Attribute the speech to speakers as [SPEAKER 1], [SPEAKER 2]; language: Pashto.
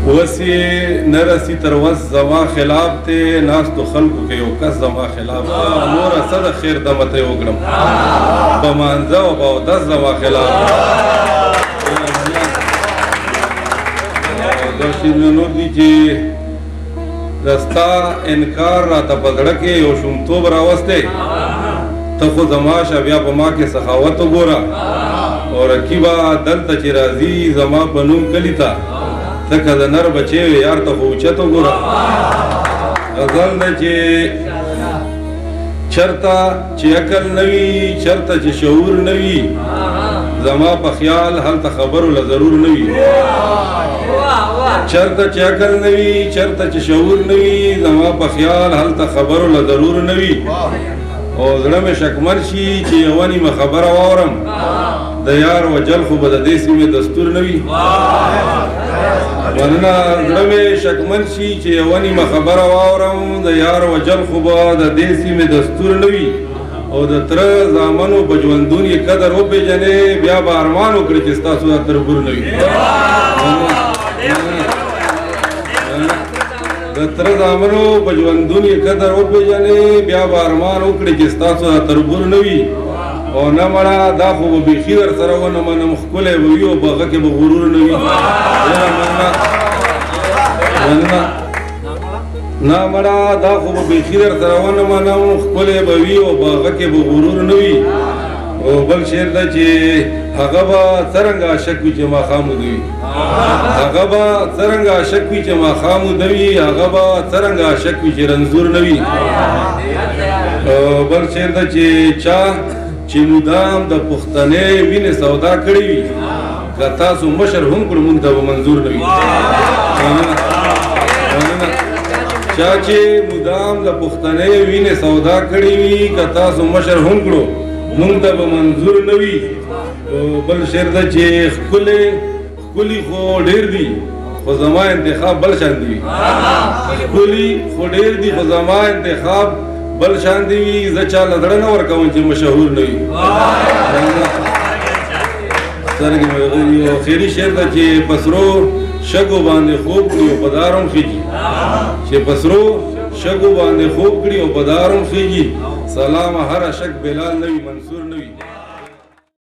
[SPEAKER 1] اوس یې نه رسي تر وس زما خلاف دی، ناستو خلکو کې یو کس زما خلاف دی. نوره څه د خیر دمه ترې وکړم، په مانځه او په اودس زما خلاف دی. دا شعرونه نور دي چې د ستا انکار راته په زړه کې یو شومتوب راوستی، ته خو زما شه بیا په ما کې سخاوت وګوره. او رقیبه دلته چې راځي زما په نوم کلي ته، ته که د نر بچی وې یار ته خو اوچت وګوره. غزل دی چې چرته چې عقل نه وي، چرته چې شعور نه وي، زما په خیال هلته خبرو له ضرور نه وي. چرته چې عقل نه وي، چرته چې شعور نه وي، زما په خیال هلته خبرو له ضرور نه وي. او زړه مې شکمن شي چې یوه نیمه خبره واورم، د یار وجل خو به د دې سیمې دستور نه وي. مننه. زړه مې شکمن شي چې یوه نیمه خبره واورم، د یار وجل خو به د دې سیمې دستور نه وي. او د تره زامنو په ژوندون یې قدر وپېژنې، بیا به ارمان وکړي چې ستاسو دا تربور نه وي. د تره زامنو په ژوندون یې قدر وپېژنې، بیا به ارمان وکړي چې ستاسو دا تربور نه وي. او نه مړه دا خو به بیخي در سره ونه منم، ښکلی به وي او په هغه کې به غرور نه وي. ډېره مننه. مننه. نه مړه دا خو به بیخي در سره ونه منم، ښکلی به وي او په هغه کې به غرور نه وي. او بل شعر ده چې هغه به څرنګه عاشق وي چې ماښام وده وي، هغه به څرنګه عاشق وي چې ماښام وده وي، هغه به څرنګه عاشق وي چې رنځور نه وي. بل شعر ده چې چا چې مدام د پښتنې وینې سودا کړې وي، که تاسو مشر هم کړو مونږ ته به منظور نه وي. چا چې مدام د پښتنې وینې سودا کړې وي، که تاسو مشر هم کړو مونږ ته به منظور نه وي. بل شعر ده چې ښکلي ښکلي خو ډېر دي خو زما انتخاب بل شان دی وي. ښکلي خو ډېر دي خو زما انتخاب بل شان دی وي، زه چا له زړه نه ورکوم چې مشهور نه وي. سترګې مې یو خیري شعر ده چې په سرو شګو باندې خوب کړي او په دارم خېږي، چې په سرو شګو باندې خوب کړي او په دارم خېږي، سلام هر شک بلال نه وي منصور نه